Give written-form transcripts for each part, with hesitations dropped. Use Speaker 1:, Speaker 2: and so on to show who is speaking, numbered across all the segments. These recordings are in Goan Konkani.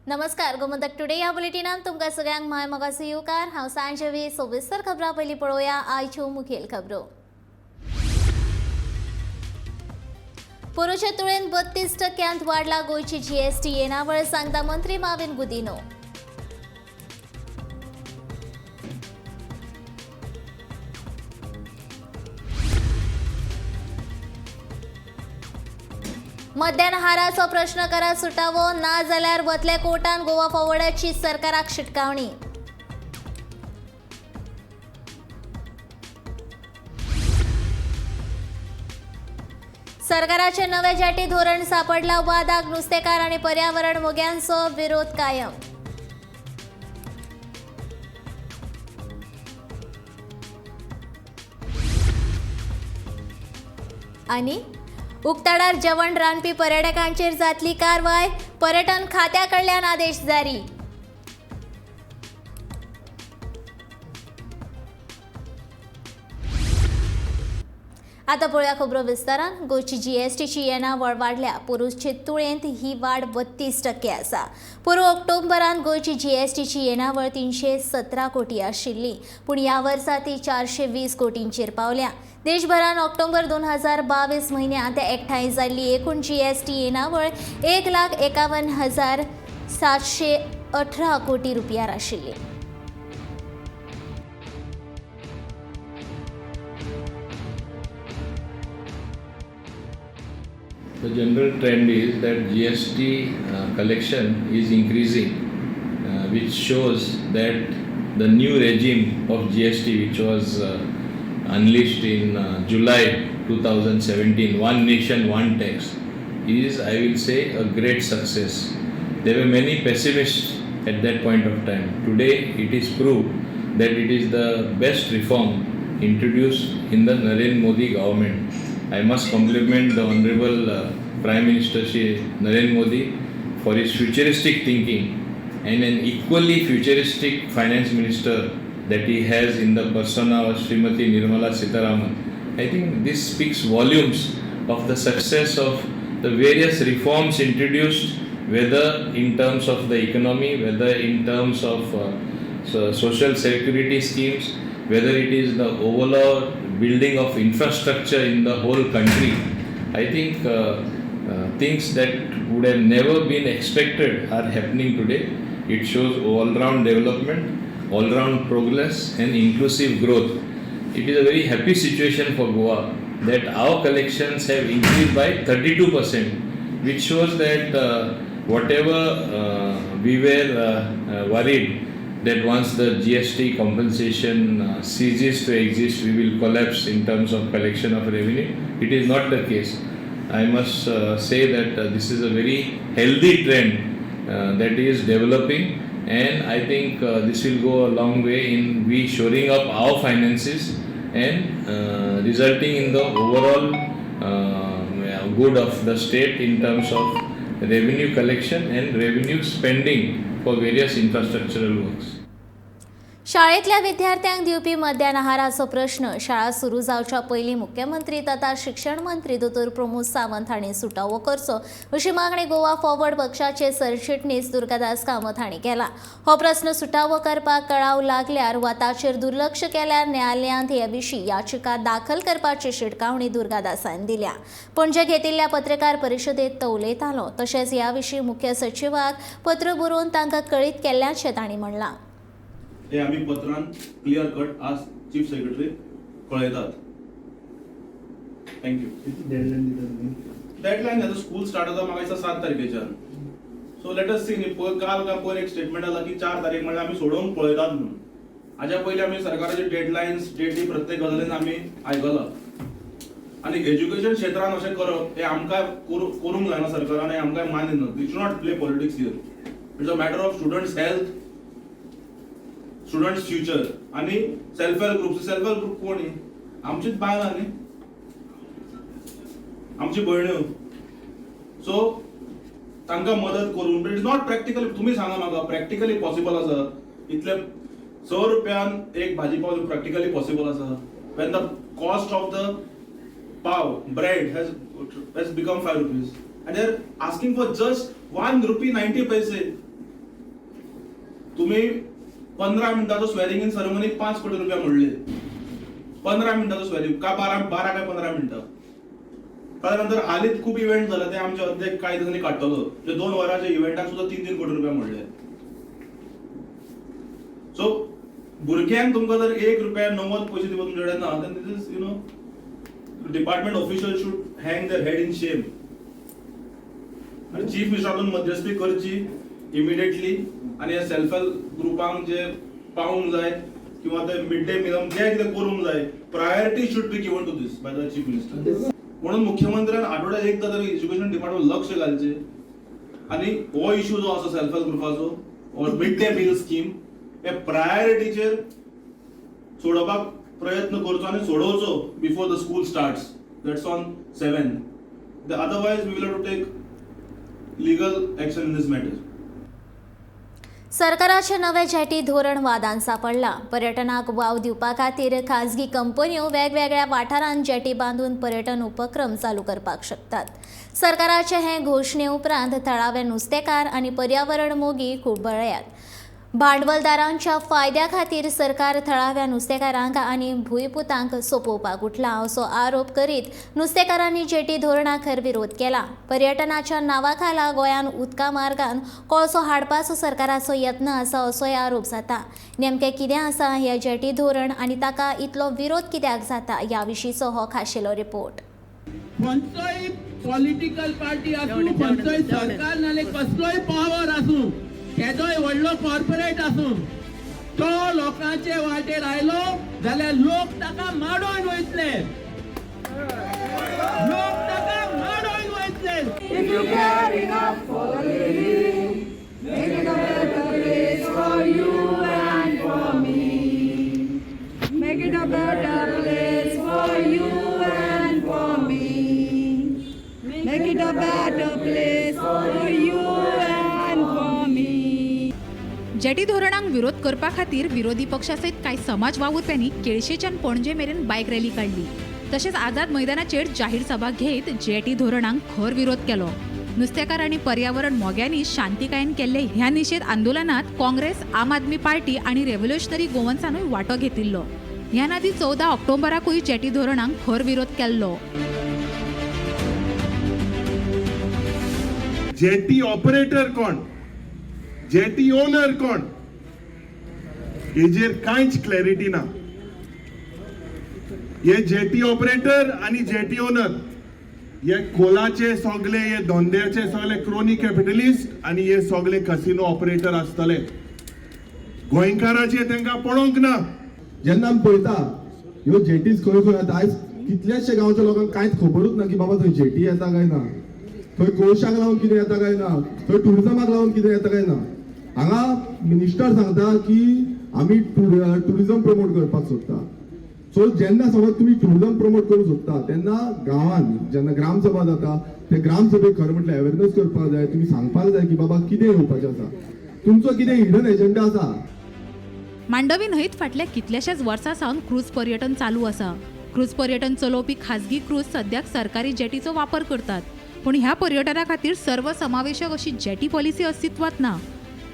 Speaker 1: नमस्कार, गोमंतक टुडे ह्या बुलेटिनात तुमकां सगळ्यांक माय मोगाचो येवकार. हांव सांजवी. सविस्तर खबरां पयलीं पळोवया आयच्यो मुखेल खबरो. पोरूचे तुळेन 32 टक्क्यांत वाडला गोंयची जीएसटी येणावळ, सांगता मंत्री माविन गुदिनो. मध्यान हाराचो प्रश्न करा सुटावो, ना जाल्यार वतले कोर्टान, गोवा फॉवर्डाची सरकाराक शिटकावणी. सरकाराचे नवे जेटी धोरण सापडला वादाक, नुस्तेकार आणि पर्यावरण मोग्यांचो विरोध कायम. आणि उक्ताडार जेवण रांदपी पर्यटकांचेर जातली कारवाय, पर्यटन खात्या कडल्यान आदेश जारी. आता पळोवया खबरो विस्तारान. गोंयची जीएसटीची येणावळ वाडल्या. पोरूचे तुळेंत ही वाड 32% आसा. पोरूं ऑक्टोबरांत गोंयची जीएसटीची येणावळ 317 कोटी आशिल्ली, पूण ह्या वर्सा ती 420 कोटींचेर पावल्या. देशभरान ऑक्टोबर 2022 म्हयन्यांत एकठांय जाल्ली एकूण जीएसटी येणावळ 1,51,718 कोटी रुपयार आशिल्ली.
Speaker 2: The general trend is that GST collection is increasing, which shows that the new regime of GST, which was unleashed in July 2017, one nation, one tax, is, I will say, a great success. There were many pessimists at that point of time. Today, it is proved that it is the best reform introduced in the Narendra Modi government. I must compliment the Honorable Prime Minister Shri Narendra Modi for his futuristic thinking and an equally futuristic finance minister that he has in the persona of Srimati Nirmala Sitharaman. I think this speaks volumes of the success of the various reforms introduced, whether in terms of the economy, whether in terms of social security schemes, whether it is the overall building of infrastructure in the whole country. I think things that would have never been expected are happening today. It shows all round development, all round progress, and inclusive growth. It is a very happy situation for Goa that our collections have increased by 32%, which shows that whatever we were worried that once the GST compensation ceases to exist, we will collapse in terms of collection of revenue. It is not the case. I must say that this is a very healthy trend that is developing, and I think this will go a long way in we shoring up our finances and resulting in the overall good of the state in terms of revenue collection and revenue spending for various infrastructural works.
Speaker 1: शाळेंतल्या विद्यार्थ्यांक दिवपी मध्यान आहाराचो प्रश्न शाळा सुरू जावच्या पयलीं मुख्यमंत्री तथा शिक्षण मंत्री दोतोर प्रमोद सावंत हांणी सुटावो करचो, अशी मागणी गोवा फॉरवर्ड पक्षाचे सरचिटणीस दुर्गादास कामत हांणी केला. हो प्रस्न सुटावो करपाक कळाव लागल्यार वा ताचेर दुर्लक्ष केल्यार न्यायालयांत हे विशीं याचिका दाखल करपाची शिटकावणी दुर्गादासान दिल्या. पणजे घेतिल्ल्या पत्रकार परिशदेत तो उलयतालो. तशेंच ह्या विशीं मुख्य सचिवाक पत्र बरोवन तांकां कळीत केल्ल्याचें तांणी म्हणलां.
Speaker 3: हे आमी पत्रान क्लियर कट आज चीफ सेक्रेटरी कळयतात. Thank you.
Speaker 4: Deadline दिता तुमी?
Speaker 3: डेडलायन आतां स्कूल स्टार्ट जाता म्हाका दिसता 7 तारखेच्यान. सो let us सी न्ही. पयर काल काय पयर एक स्टेटमेंट आला की 4 तारीख म्हणल्यार आमी सोडोवंक पळयतात म्हणून. हाज्या पयलीं आमी सरकाराची डेडलायन्स, डेटी प्रत्येक गजालीन आमी आयकलां आनी एज्युकेशन क्षेत्रान अशें करप हें आमकां करूंक जायना सरकारान. हें आमकां मान्य ना. We should not play politics here. It's a matter of students' health, students' future. आनी self help group, self help group कोण ही? आमचीच बायलां न्ही, आमची भयण्यो. सो तांकां मदत करून it is not practically. तुमी सांगा म्हाका, प्रॅक्टिकली पॉसिबल आसा इतले 6 रुपयान एक भाजी पाव प्रॅक्टिकली पॉसिबल आसा, when the cost of the pav bread has become ₹5 and they are asking for just ₹1.90? तुम्ही 15 मिनटाचो स्वेरिंग इन सेरेमनी 5 कोटी रुपया म्हणले. 15 मिनटाचो स्वेरिंग का 12 काय 15 मिनटां. ताच्या नंतर हालींच खूब इव्हेंट जाले, ते आमचे अध्यक्ष कांय दिसांनी काडटलो. म्हणजे 2 वरांच्या इव्हेंटाक सुद्दां 3-3 कोटी रुपया म्हणले. सो भुरग्यांक तुमकां जर 1 रुपया 90 पयशे दिवपाक तुमचे कडेन ना, then this is department official should hang their head in shame. आणि चीफ मिनिस्टरातून मध्यस्थी करची इमिडिएटली आणि ह्या सेल्फ हेल्प ग्रुपांक जे पावूंक जाय किंवा ते मिड डे मिल जे कितें करूंक जाय, priority should be given to this by the chief minister. म्हणून मुख्यमंत्र्यान आठवड्यात एकदा तरी एज्युकेशन डिपार्टमेंट लक्ष घालचें आणि हो इशू जो आसा सेल्फ हेल्प ग्रुपाचो or mid day meal scheme हे प्रायोरिटीचेर सोडोवपाक प्रयत्न करचो आनी सोडोवचो before the school starts, that's on 7. Otherwise we will have to take legal action in this matter.
Speaker 1: सरकाराचें नवें जेटी धोरण वादान सांपडलां. पर्यटनाक वाव दिवपा खातीर खाजगी कंपन्यो वेगवेगळ्या वाठारांत जेटी बांदून पर्यटन उपक्रम चालू करपाक शकतात. सरकाराचे हे घोशणे उपरांत थळावे नुस्तेकार आनी पर्यावरण मोगी खुबळ्ळ्यात. भांडवलदारांच्या फायद्या खातीर सरकार थळाव्या नुस्तेकारांक आनी भूंयपुतांक सोंपोवपाक उठला असो आरोप करीत नुस्तेकारांनी जेटी धोरणाक खर विरोध केला. पर्यटनाच्या नांवा खाला गोंयांत उदका मार्गान कोळसो हाडपाचो सरकाराचो यत्न आसा असोय आरोप जाता. नेमकें कितें आसा हें जेटी धोरण आनी ताका इतलो विरोध कित्याक जाता, ह्या विशींचो हो खाशेलो रिपोर्ट.
Speaker 5: खंयचोय पॉलिटिकल पार्टी आसूं, खंयचोय सरकार नाल्यार कसलोय पावर आसूं, केदोय व्हडलो कॉर्पोरेट आसूं, तो लोकांचे वाटेर आयलो जाल्यार लोक ताका माडोवन वयतले. लोक ताका माडोवन वयतले.
Speaker 6: If you care enough for the living, make it a better place for you and for me. Make it a better place for you and for me. Make it a better place for you and for me.
Speaker 7: Jetty धोरणांक विरोध करपा खातीर विरोधी पक्षा सयत कांय समाज वावुरप्यांनी केळशेच्यान पणजे मेरेन बायक रॅली काडली. तशेंच आझाद मैदानाचेर जाहीर सभा घेत जेटी धोरणांक खर विरोध केलो. नुस्तेकार आनी पर्यावरण मोग्यांनी शांतिकायेन केल्ले ह्या निशेध आंदोलनात काँग्रेस, आम आदमी पार्टी आनी रेव्होल्युशनरी गोवन्सानूय वांटो घेतिल्लो. ह्यान आदीं 14 ऑक्टोबराकूय जेटी धोरणांक खर विरोध केल्लो.
Speaker 8: जेटी ऑपरेटर कोण, जेटी ओनर कोण, हेजेर कांयच क्लॅरिटी ना. हे जेटी ऑपरेटर आणि जेटी ओनर हे कोलाचे सगळे, हे धंद्याचे सगळे क्रोनी कॅपिटलिस्ट आणि हे सगळे कसिनो ऑपरेटर आसतले. गोंयकाराचे तांकां पळोवंक ना.
Speaker 4: जेन्ना आमी पळयता ह्यो जेटीज खंय खंय येता, आयज कितल्याशे गांवच्या लोकांक कांयच खबरूच ना की बाबा थंय जेटी येता काय ना, थंय कोळशाक लागून कितें येता काय ना, थंय टुरिजमाक लागून कितें येता काय ना. हांगा मिनिस्टर सांगता की आमी टुरिजम प्रमोट करपाक सोदता. सो जेन्ना समज तुमी टुरिजम प्रमोट करूंक सोदता, तेन्ना गांवांत जेन्ना ग्रामसभा जाता, ते ग्रामसभेक खरें म्हटल्यार अवेरनस करपाक जाय. तुमी सांगपाक जाय की बाबा कितें येवपाचें आसा, तुमचो कितें हिडन एजंडा आसा.
Speaker 7: मांडवी न्हंयत फाटल्या कितल्याशाच वर्सां सावन क्रूज पर्यटन चालू आसा. क्रूज पर्यटन चलोवपी खाजगी क्रूज सद्याक सरकारी जेटीचो वापर करतात. पूण ह्या पर्यटना खातीर सर्वसमावेशक अशी जेटी पॉलिसी अस्तित्वात ना.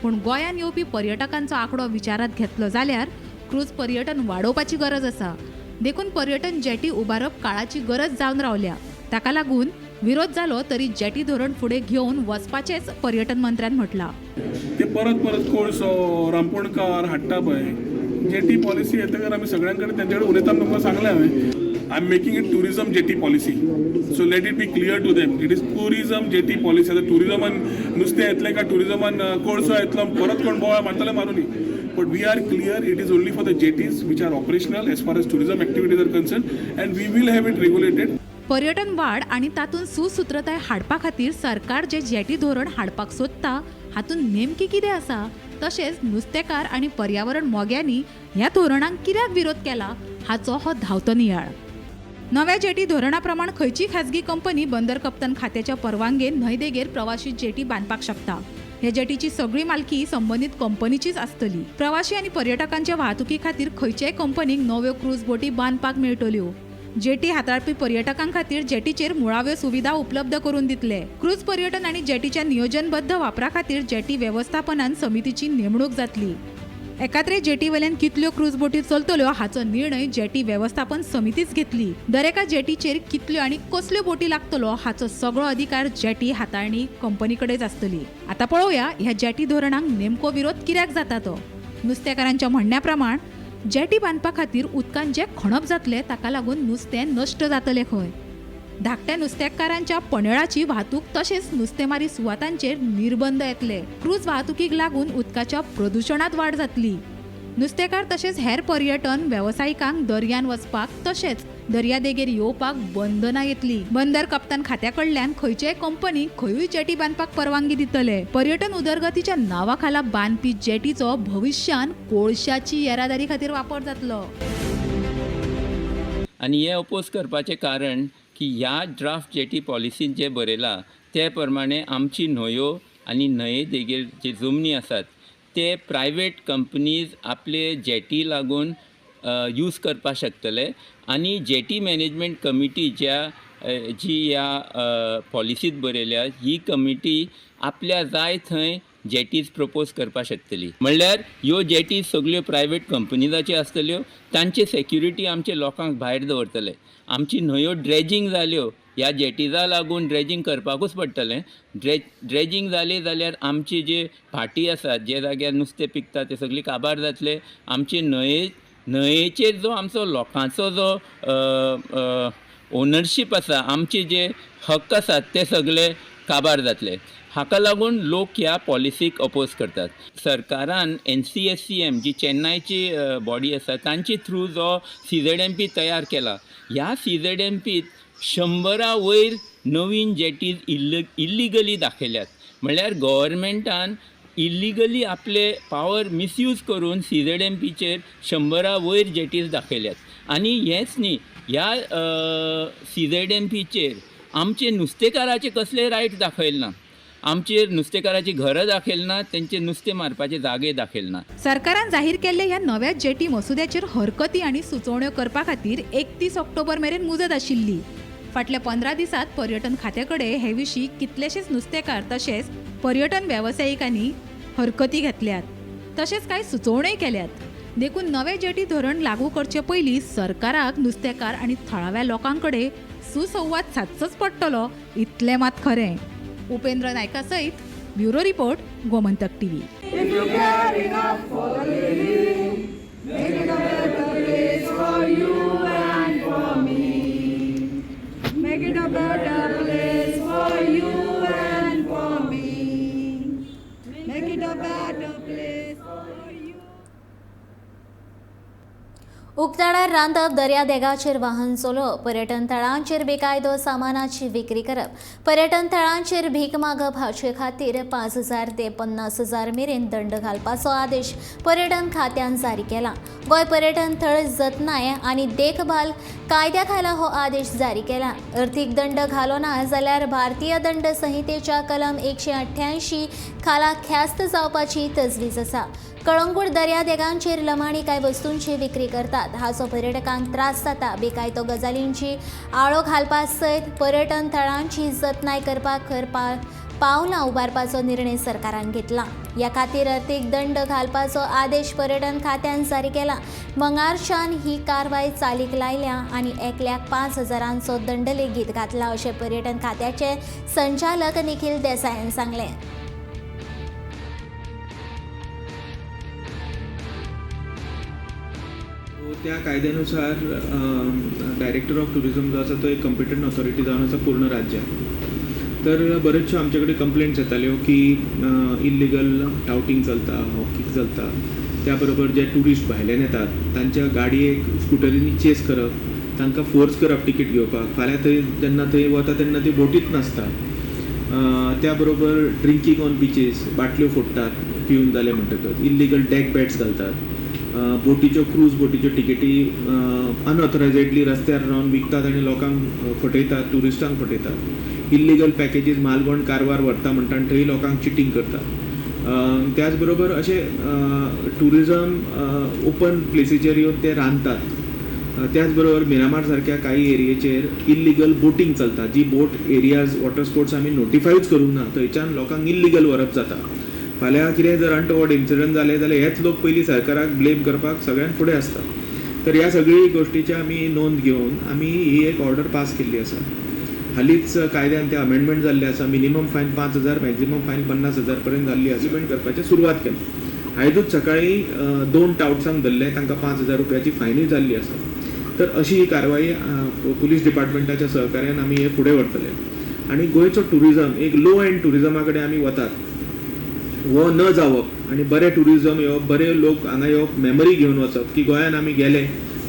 Speaker 7: पूण गोंयांत येवपी पर्यटकांचो आंकडो विचारांत घेतलो जाल्यार क्रूज पर्यटन वाडोवपाची गरज आसा. देखून पर्यटन जेटी उबारप काळाची गरज जावन रावल्या. ताका लागून विरोध जालो तरी जेटी धोरण फुडें घेवन वचपाचेंच पर्यटन मंत्र्यान म्हटलां.
Speaker 9: ते परत परत कोळसो रांपोणकार हाडटा पळय. जेटी पॉलिसी येतकर आमी सगळ्यां कडेन तेंचे कडेन उलयता. तुमकां सांगलें हांवें, I am making it tourism jetty policy, so let it be clear to them, it is tourism jetty policy. आतां टुरिजमान नुस्तें येतलें काय टुरिजमान कोळसो येतलो, परत कोण बोवाळ मारतले Maruni, but we are clear, it is only for the jetties which are operational as far as tourism activities are concerned, and we will have it regulated.
Speaker 7: पर्यटन वाड आनी तातूंत सुसूत्रताय हाडपा खातीर सरकार जे जेटी धोरण हाडपाक सोदता हातूंत नेमकी कितें आसा, तशेंच नुस्तेकार आनी पर्यावरण मोग्यांनी ह्या धोरणांक कित्याक विरोध केला, हाचो हो धांवतो नियाळ. नव्या जेटी धोरणा प्रमाण खंयची खाजगी कंपनी बंदर कप्तान खात्याच्या परवानगेन न्हंयदेगेर प्रवाशी जेटी बांदपाक शकता. ह्या जेटीची सगळी मालकी संबंदीत कंपनीचीच आसतली. प्रवाशी आनी पर्यटकांच्या वाहतुकी खातीर खंयच्याय कंपनीक नव्यो क्रूज बोटी बांदपाक मेळटल्यो. जेटी हाताळपी पर्यटकां खातीर जेटीचेर मुळाव्यो सुविधा उपलब्ध करून दितले. क्रूज पर्यटन आनी जेटीच्या नियोजनबद्ध वापरा खातीर जेटी वेवस्थापनान समितीची नेमणूक जातली. एकात्रे जेटी वयल्यान कितल्यो क्रूज बोटी चलतल्यो हाचो निर्णय जेटी वेवस्थापन समितीच घेतली. दरेका जेटीचेर कितल्यो आनी कसल्यो बोटी लागतलो हाचो सगळो अधिकार जेटी हाताळणी कंपनी कडेच आसतली. आतां पळोवया ह्या जेटी धोरणाक नेमको विरोध कित्याक जाता तो. नुस्तेकारांच्या म्हणण्या प्रमाण जेटी बांदपा खातीर उदकांत जें खणप जातलें ताका लागून नुस्तें नश्ट जातलें खंय. धाकट्या नुस्तेकारांच्या पनेळाची वाहतूक तशेंच नुस्तेमारी सुवातांचेर निर्बंध येतले. क्रूज वाहतुकीक लागून उदकाच्या प्रदुशणांत वाड जातली. नुस्तेकार तशेंच हेर पर्यटन वेवसायिकांक दर्यान वचपाक तशेंच दर्यादेगेर येवपाक बंधनां येतली. बंदर कप्तान खात्या कडल्यान खंयचेय कंपनीक खंयूय जेटी बांदपाक परवानगी दितले. पर्यटन उदरगतीच्या नांवा खाला बांदपी जेटीचो भविश्यान कोळशाची येरादारी खातीर वापर जातलो.
Speaker 10: आनी हे अपोज करपाचें कारण की ह्या ड्राफ्ट जेटी पॉलिसीन जें बरयलां ते प्रमाणे आमची न्हंयो आनी न्हंये देगेर जे जमनी आसात ते प्रायवेट कंपनीज आपले जेटी लागून यूज करपाक शकतले. आनी जेटी मॅनेजमेंट कमिटी ज्या जी ह्या पॉलिसीत बरयल्या ही कमिटी आपल्या जाय थंय जेटीज प्रपोज करपाक शकतली. म्हणल्यार ह्यो जेटीज सगल्यो प्रायवेट कंपनीजाच्यो आसतल्यो, तांचे सेक्युरिटी आमचे लोकांक भायर दवरतले. आमची न्हंयो ड्रेजींग जाल्यो ह्या जेटीजा लागून ड्रेजींग करपाकूच पडटलें. ड्रेजींग जाली जाल्यार आमची जे भाटी आसात जे जाग्यार नुस्तें पिकता ते सगळी काबार जातले. आमचे न्हंयेचेर जो आमचो लोकांचो जो ओनरशीप आसा, आमचे जे हक्क आसात ते सगळे काबार जातले. हाका लागून लोक ह्या पॉलिसीक अपोज करतात. सरकारान NCSCM जी चेन्नयची बॉडी आसा तांचे थ्रू जो CZMP तयार केला, ह्या CZMPत 100 वयर नवीन जेटीज इल्लिगली दाखयल्यात. म्हणल्यार गव्हर्मेंटान इल्लिगली आपले पावर मिसयूज करून CZMPचेर 100 वयर जेटीज दाखयल्यात. आनी हेंच न्ही, ह्या CZMPचेर आमचे नुस्तेकाराचे कसले रायट दाखयले ना, आमचे नुस्तेकाराची घरां दाखयली ना, तेंचे नुस्तें मारपाचे जागे दाखयले ना.
Speaker 7: सरकारान जाहीर केल्ले ह्या नव्या जेटी मसुद्याचेर हरकती आनी सुचोवण्यो करपा खातीर 31 ऑक्टोबर मेरेन मुजत आशिल्ली. फाटल्या 15 दिसांत पर्यटन खात्या कडेन हे विशीं कितलेशेच नुस्तेकार तशेंच पर्यटन वेवसायिकांनी हरकती घेतल्यात, तशेंच कांय सुचोवण्योय केल्यात. देखून नवें जेटी धोरण लागू करचे पयलीं सरकाराक नुस्तेकार आनी थळाव्या लोकां कडेन सुसंवाद सादचोच पडटलो इतलें मात खरें. उपेंद्र नायका सयत bureau report, Gomantak TV.
Speaker 6: If you care enough for the living, make it a better place for you and for me. Make it a better place for you and for me. Make it a better place for you.
Speaker 1: उक्ताडार रांदप, दर्यादेगाचेर वाहन चलोवप, पर्यटन थळांचेर बेकायदो सामानाची विक्री करप, पर्यटन थळांचेर भीक मागप हाचे खातीर 5,000 ते 50,000 मेरेन दंड घालपाचो आदेश पर्यटन खात्यान जारी केला. गोंय पर्यटन थळ जतनाय आनी देखभाल कायद्या खाला हो आदेश जारी केला. अर्थीक दंड घालो ना जाल्यार भारतीय दंड संहितेच्या कलम 188 खाला ख्यास्त जावपाची तजवीज आसा. कळंगूट दर्यादेगांचेर लमाणी कांय वस्तूंची विक्री करतात, हाचो पर्यटकांक त्रास जाता. बेकायदो गजालींची आळो घालपा सयत पर्यटन थळांची जतनाय करपाक खर पावलां उबारपाचो निर्णय सरकारान घेतला. ह्या खातीर अर्थीक दंड घालपाचो आदेश पर्यटन खात्यान जारी केला. मंगारच्यान ही कारवाय चालीक लायल्या आनी एकल्याक 5,000 दंड लेगीत घातला अशें पर्यटन खात्याचे संचालक निखील देसायान सांगलें.
Speaker 11: त्या कायद्यानुसार डायरेक्टर ऑफ टुरिझम जो आसा तो एक कॉम्पिटंट ऑथॉरिटी जावन आसा पूर्ण राज्यात. तर बऱ्योचश्यो आमचे कडेन कंप्लेंट्स येताल्यो की इल्लिगल टावटींग चलता, हॉकींग चलता, त्या बरोबर जे ट्युरिस्ट भायल्यान येतात तांच्या गाडयेक स्कुटरींनी चेस करप, तांकां फोर्स करप तिकीट घेवपाक, फाल्यां थंय जेन्ना थंय वता तेन्ना ती बोटीत नासता. त्या बरोबर ड्रिंकींग ऑन बिचीस, बाटल्यो फोडटात पिवन जालें म्हणटकच, इल्लिगल डॅक बॅट्स घालतात, बोटीच्यो क्रूज बोटीच्यो टिकेटी अनऑथरायजेडली रस्त्यार रावन विकतात आनी लोकांक फटयतात, ट्युरिस्टांक फटयतात. इल्लिगल पॅकेजीस मालवण कारवार व्हरता म्हणटा आनी थंय लोकांक चिटींग करतात. त्याच बरोबर अशें ट्युरिजम ओपन प्लेसीचेर येवन ते रांदतात, त्याच बरोबर मिरामार सारक्या काही एरियेचेर इल्लिगल बोटींग चलता. जी बोट एरियाज वॉटर स्पोर्ट्स आमी नोटिफायूच करूंक ना, थंयच्यान लोकांक इल्लिगल व्हरप जाता. फाल्यां कितें जर अनटवर्ड इन्सिडंट जाले जाल्यार हेच लोक पयलीं सरकाराक ब्लेम करपाक सगळ्यान फुडें आसता. तर ह्या सगळी गोश्टीची आमी नोंद घेवन आमी ही एक ऑर्डर पास केल्ली आसा. हालींच कायद्यान ते अमेंडमेंट जाल्ले आसा. मिनिमम फायन 5,000, मॅक्झिमम फायन 50,000 पर्यंत जाल्ली आसा. इम्प्लिमेंट करपाची सुरवात केली. आयजूच सकाळी 2 टावट्सांक धरले, तांकां 5,000 रुपयाची फायनूय जाल्ली आसा. तर अशी ही कारवाई पुलीस डिपार्टमेंटाच्या सहकार्यान आमी हे फुडें व्हरतले. आनी गोंयचो टुरिजम एक लो एंड टुरिजमा कडेन आमी वतात हो न जावप आनी बरें टुरिजम येवप, बरे लोक हांगा येवप, मेमरी घेवन वचप की गोंयान आमी गेले,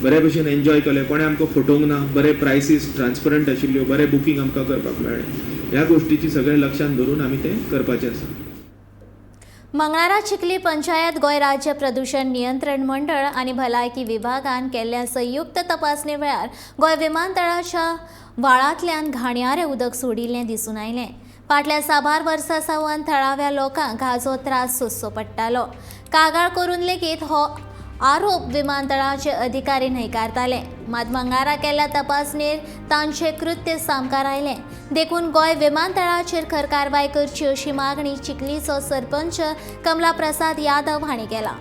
Speaker 11: बरे भशेन एन्जॉय केलें, कोणें आमकां फटोवंक ना, बरे प्रायसीस ट्रान्सपरंट आशिल्ल्यो, बरें बुकींग आमकां करपाक मेळ्ळें. ह्या गोश्टीची सगळें लक्षांत धरून आमी तें करपाचें आसा.
Speaker 1: मंगळारा चिखली पंचायत गोंय राज्य प्रदूषण नियंत्रण मंडळ आनी भलायकी विभागान केल्ल्या संयुक्त तपासणे वेळार गोंय विमानतळाच्या व्हाळांतल्यान घाणयारें उदक सोडिल्लें दिसून आयलें. फाटल्या साबार वर्सां सावन थळाव्या लोकांक हाचो त्रास सोंसचो पडटालो. कागाळ करून लेगीत हो आरोप विमानतळाचे अधिकारी न्हयकारताले. मात मंगळारा केल्ल्या तपासणेर तांचे कृत्य सामकार आयलें. देखून गोंय विमानतळाचेर खर कारवाय करची अशी मागणी चिखलीचो सरपंच कमला प्रसाद यादव हांणी केला.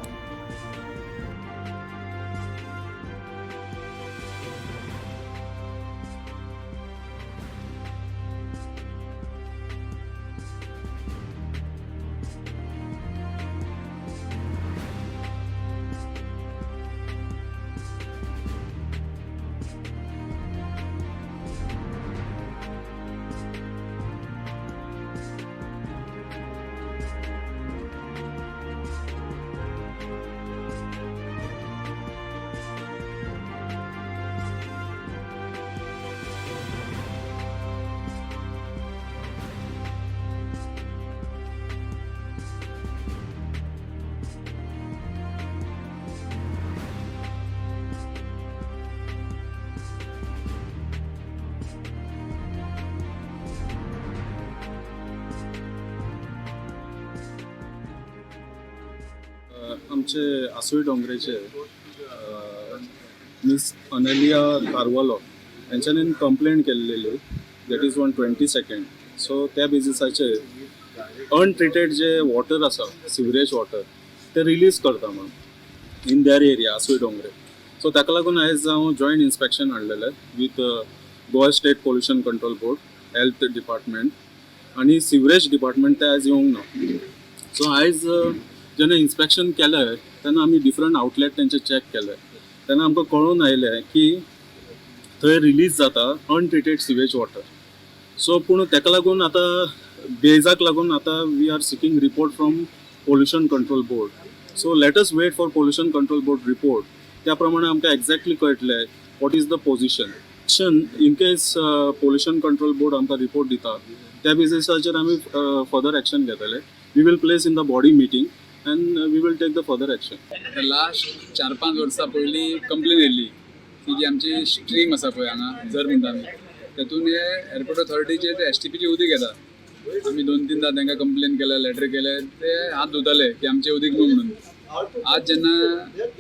Speaker 12: आमचे आसोळी डोंगरेचे मिस अनेलिया कार्वालो यांच्यानी कंप्लेंट केल्लेली, that is on 22nd. So त्या बेजिसाचेर अनट्रिटेड जे वॉटर आसा, सिवरेज वॉटर, ते रिलीज करता म्हणून in there area Asoli Dongre. So ताका लागून आयज हांव जॉयंट इन्स्पेक्शन हाडलेलें with Goa state pollution control board, health department आनी सिवरेज डिपार्टमेंट ते आयज येवंक ना. सो आयज जेन्ना इन्स्पेक्शन केलें तेन्ना आमी डिफरंट आउटलेट तेंचे चॅक केले तेन्ना आमकां कळून आयलें की थंय रिलीज जाता अनट्रिटेड सिवेज वॉटर. सो पूण ताका लागून आतां बेजाक लागून आतां we are seeking report from pollution control board. So let us wait for pollution control board report. त्या प्रमाणे आमकां एग्जॅक्टली कळटलें what is the position. In case pollution control board आमकां रिपोर्ट दिता त्या बेजिसाचेर आमी फर्दर एक्शन घेतले. We will place in the body meeting and we will take the further action.
Speaker 13: Last 4-5 वर्सां पयलीं कंप्लेन येयल्ली की जी आमची स्ट्रीम आसा पळय हांगा जर म्हणटा आमी तेतून हे एअरपोर्ट ऑथॉरिटीचे ते एसटीपीचे उदीक येता. आमी 2-3 तांकां कंप्लेन केले, लेटर केले, ते हात धुताले की आमचें उदीक न्हू म्हणून. आज जेन्ना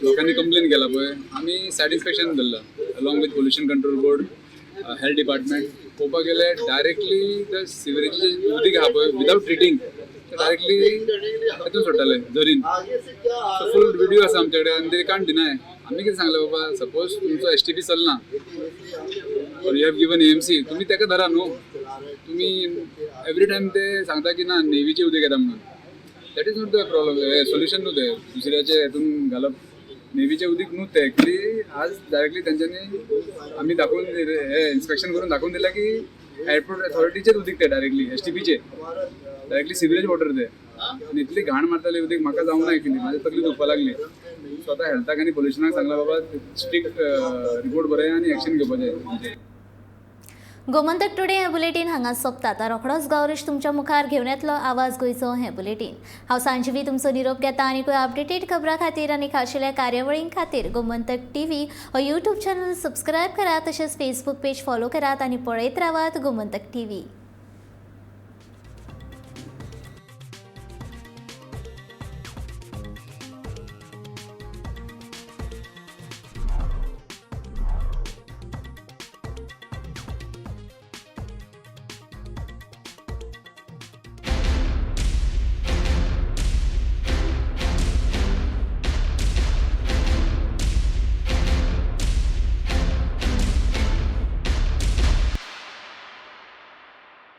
Speaker 13: लोकांनी कंप्लेन केला पळय आमी सायट इन्स्पेक्शन धरला along with pollution control board, health department. पळोवपाक गेल्यार डायरेक्टली the सिवरेजीचें उदीक आहा पळय विदावट ट्रिटींग डायरेक्टली हेतून सोडटाले जरीन. सो फूल व्हिडिओ आसा आमचे कडेन आनी ते कांय डिनाय. आमी कितें सांगलें बाबा, सपोज तुमचो एसटीपी चलना or you have given AMC, तुमी ताका धरा न्हू. तुमी एवरी टायम ते सांगता की ना नेवीचें उदीक येता म्हणून. That is not the problem, solution न्हू तें दुसऱ्याचे हेतून घालप. नेवीचें उदीक न्हू तें एक्चुली. आज डायरेक्टली तेंच्यांनी आमी दाखोवन हे इन्स्पेक्शन करून दाखोवन दिलें की एअरपोर्ट ऑथॉरिटीचेच उदीक तें डायरेक्टली एसटीपीचे डायरेक्टली सिवरेज वॉटर ते. आनी इतली घाण मारताली उदीक म्हाका जावंक ना एक्चुली, म्हाजी तकली दुखपाक लागली. सो आतां हेल्थाक आनी पोल्युशनाक सांगलां बाबा स्ट्रिक्ट रिपोर्ट बरय आनी एक्शन घेवपाचें.
Speaker 1: गोमंतक टुडे हें बुलेटीन हांगा सोंपता. आतां रोखडोच गौरीश तुमच्या मुखार घेवन येतलो आवाज गोंयचो हें बुलेटीन. हांव सांजवी तुमचो निरोप घेता आनी खंय अपडेटेड खबरां खातीर आनी खाशेल्या कार्यावळीं खातीर गोमंतक टीव्ही हो यूट्यूब चॅनल सबस्क्रायब करात, तशेंच फेसबूक पेज फॉलो करात आनी पळयत रावात गोमंतक टीव्ही.